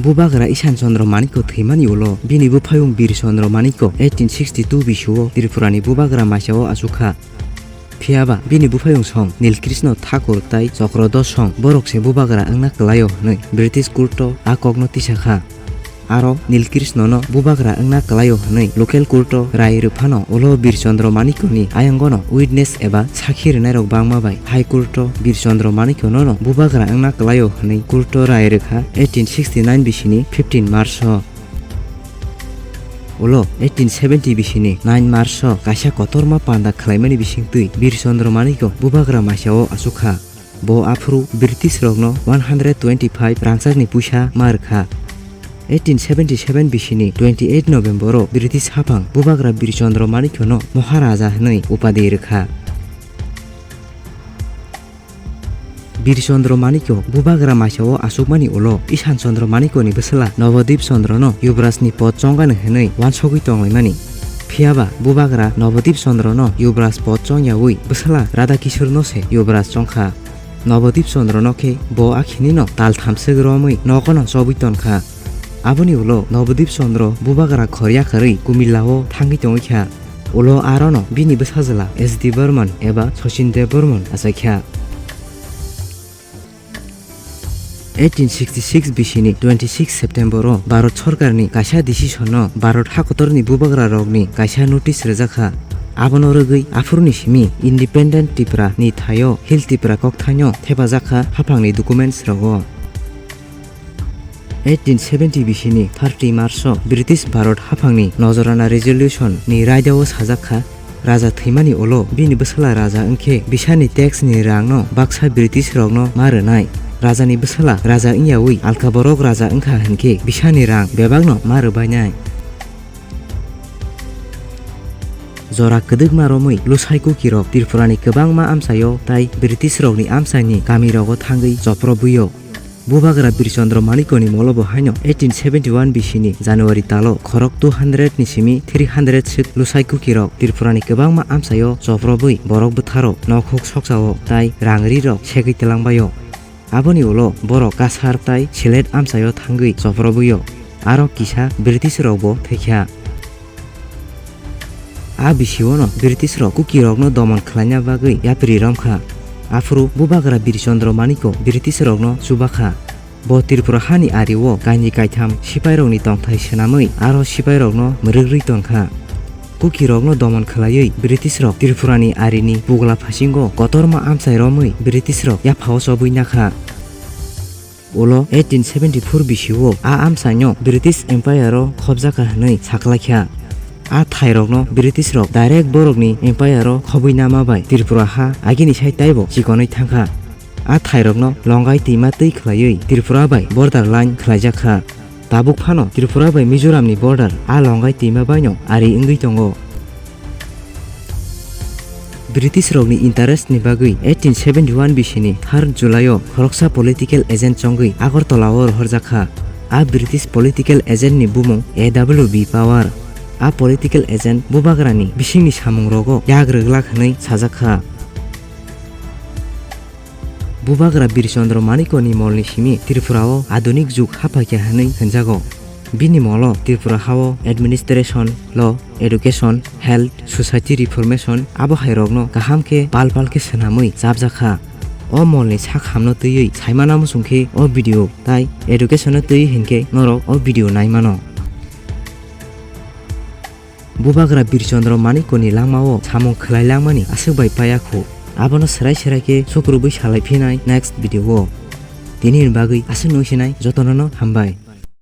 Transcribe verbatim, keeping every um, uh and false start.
Bubagra Ishan Chandra Manikya thwimani ulo bini buphayung Bir Chandra Manikya eighteen sixty two bisio Tripurani bubagra maisao achukha. Phiyaba bini buphayung song Nilkrishna Thakur tai Chakradhwaj song borok se bubagra wngna kwlaio hwnwi British court-o a kokno tisakha. Aro Nilkrishna-no bubagra wngna kwlaio hwnwi local court-o rai rwphano ulo Bir Chandra Manikyani ayangono witness eba sakhi rwnairok bangma bai High Court-o Bir Chandra Manikyano-no bubagra wngna kwlaio hwnwi court-o rai rwkha eighteen sixty nine bisini fifteen March-o. Ulo eighteen seventy bisini nine March-o kaisa kotorma panda khlaimani bisingtwi Bir Chandra Manikya bubagra maisao achukha. Bo aphuru British rokno one hundred twenty five rangchakni puisa ma rwkha. Eighteen seventy seven bisini twenty eight November-o British haphang bubagra Bir Chandra Manikyano Maharaja hwnwi upadi rwkha. Bir Chandra Manikya bubagra maisao achukmani ulo Ishan Chandra Manikyani bwsla Nabadip Chandrano Yuvrajni pod chongani hwnwi uansugwi tonglaimani. Phiyaba bubagra Nabadip Chandrano Yuvraj pod chongyawi bwsla Radha Kishorno se Yuvraj chongkha. Nabadip Chandrano khe bo akhinino tal thamswk romwi nogono chobwi tonkha. Aboni ulo Nabadip Chandra bubagra khor yakarwi Kumilla-o thangwi tongwi kha. Ulo arono bini bwsajwla S D Burman eba Sachin Debbarman achaikha. Eighteen sixty six bisini twenty six September-o Bharat Sorkarni kaisa decision-no Bharat hakotorni bubagrarokni kaisa notice rwjakha. Abono rwgwi aphuruni simi Independent Tripura ni thaio Hill Tripura kokthaino thepajakha haphangni documents rogo. Eighteen seventy bisini thirty March-o British Bharat haphangni Nojrana Resolution ni raidao sajakha, raja thwimani ulo bini bwsala raja wngkhe bisani tax ni rangno baksa British rokno ma rwnai. Rajani bwsala raja wngyawi alka borok raja wngkha hwnkhe bisani rang bebakno ma rwbainai. Jora kwdwkma romwi Lusai Kukirok Tripurani kwbangma amchaio tai British rokni amchaini kamirogo thangwi chopro buio. Bubagra Bir Chandra Manikyani molo bo haino eighteen seventy one bisini January talo khorok two hundred ni simi three hundred swk Lusai Kukirok Tripurani kwbangma amchaio choprobwi borok bwtharo nokhuk soksao tai rangrirok segwi twlangbaio. Aboni ulo borok Kasar tai Sylhet amchaio thangwi choprobuio, aro kisa British rokbo thwikha. A bisiono British rok Kuki rokno domon khlaina bagwi yapri romkha. Aphuru Bubagra Bir Chandra Manikya British rokno chubakha. Bo Tripura hani ario kainwi kaitham sipairokni tongthai swnamwi aro sipairokno mwrwgrwi tongkha. Kukirokno domon khlaiwi British rok Tripurani arini pugla phasingo kotorma amchai romwi British rok yaphao chobwi nakha. Ulo eighteen seventy four bisio a amchaino British Empire o khobjakha hwnwi saklaikha. A thairokno British rok direct borokni Empire o khobwi nama bai Tripura ha agini sai taibo chikonwi thangkha. A thairokno Longai twima twi khlaiwi Tripura bai border line khlaijakha. Tabuk phano Tripura bai Mizoramni border a Longai twima baino ari wngwi tongo. British rokni interest ni bagwi eighteen seventy one bisini third July o khoroksa political agent chongwi Agartala o rohorjakha. A British political agent ni bumung A W B Power. A political agent Bubagrani bisingni samungrogo yak rwglak hwnwi sajakha. Bubagra Bir Chandra Manikya ni molni simi Tripura o adunik jug haphaikha hwnwi hwnjago. Bini molo Tripura hao administration, law, education, health, society reformation abo hai rokno kaham khe pal pal khe swnamwi chapjakha. O molni sak hamno twiwi saimana muchung khe o video tai education no twiwi hinkhe norok o video naimano. Bubagra Bir Chandra Manikya ni langmao samung khlai langmani aswk bai paya khu. Abono swrai swrai khe sukrubwi salai phinai next video o. Tini ni bagwi aswk nung sinai jotono no hambai.